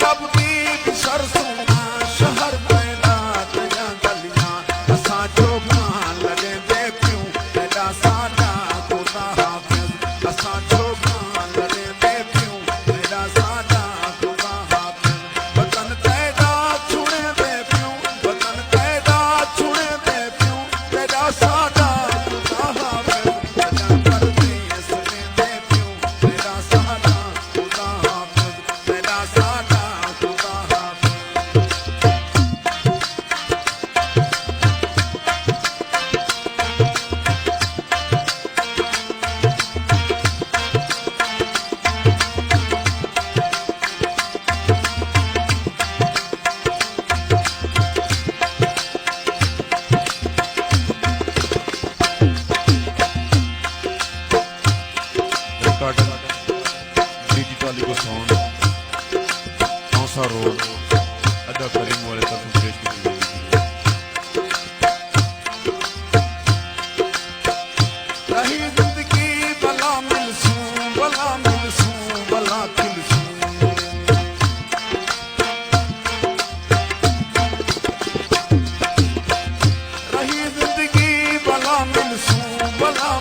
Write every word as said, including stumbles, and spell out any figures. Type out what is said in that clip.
رب دی بسر سوہݨا شہر، تیݙا تیݙیاں ڳلیاں، اساں جھوکاں لݙیندے پیوں، تیݙا ساݙا خدا حافظ، اساں جھوکاں لݙیندے پیوں، تیݙا ساݙا خدا حافظ۔ وطن تیݙا سݨیندے پیوں، وطن تیݙا سݨیندے پیوں، تیݙا ساݙا خدا حافظ۔ وطن پردیس ویندے پیوں، تیݙا ساݙا خدا حافظ، تیݙا ساݙا خدا حافظ۔ ریکارڈنگ، ڈیجیٹل ایکو ساؤنڈ، چونسہ روڈ، ادا کریم والے طرفوں پیش کیتی ویندی ہے۔ رہی زندگی ولا ملسوں، ولا ملسوں، ولا کھلسوں۔ رہی زندگی ولا ملسوں، ولا